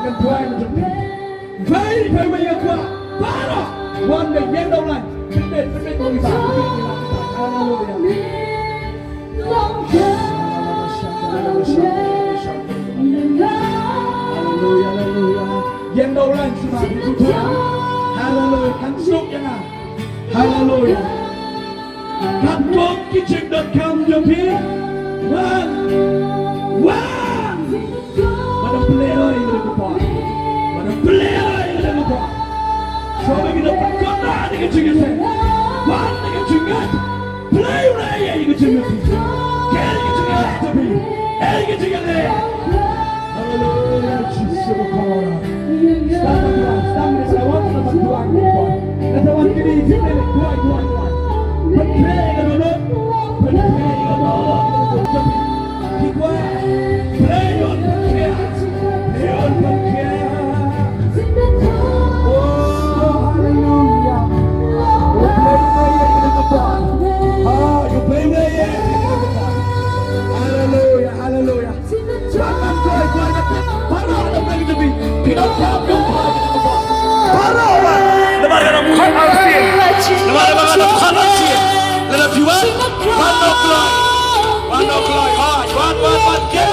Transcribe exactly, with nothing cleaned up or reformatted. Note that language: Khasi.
Kan tuai na jong phi. Phi, phi, phi, ïa kwah. Baroh. Wan da ïeng da u lain. Pynbeit, pynbeit, pynbeit, pynbeit, pynbeit. Haleluya. Haleluya, haleluya. Ïeng da u lain shuwa. Haleluya. Kan suk ïa nga. Haleluya. Katkum ki jingdonkam jong phi. Wan. Wan. Wat pynlehoi ïa ka por. Wat pynlehoi ïa ka por. Shuwa ba ngi dang pynkynmaw ïa ka jingïaseng. Wan ïa ka jingngeit. Pynlehoi ïa ka jingngeit. Ker ïa ka jingngeit jong phi. Ker ïa ka jingngeit. Haleluya, Jisu bakhuid. Sdang ban duwai, sdang ban duwai, sdang ban duwai. Kata wan kini, kini, duwai, duwai, duwai. Pynkhreh ïa ka dohnud, pynkhreh ïa ka dohnud. Ki kwah, pray on, pynkhreh. Pray on, pynkhreh. Oh, hallelujah. Oh, pray, pray, pray, pray. Ah, you pray, pray, pray, pray. Hallelujah, hallelujah. Namar ka dang khot arsien. Namar ka dang khot arsien. Lada phi wan, wan noh kloi. Wan noh kloi. Ha, wan, wan, wan. Ke.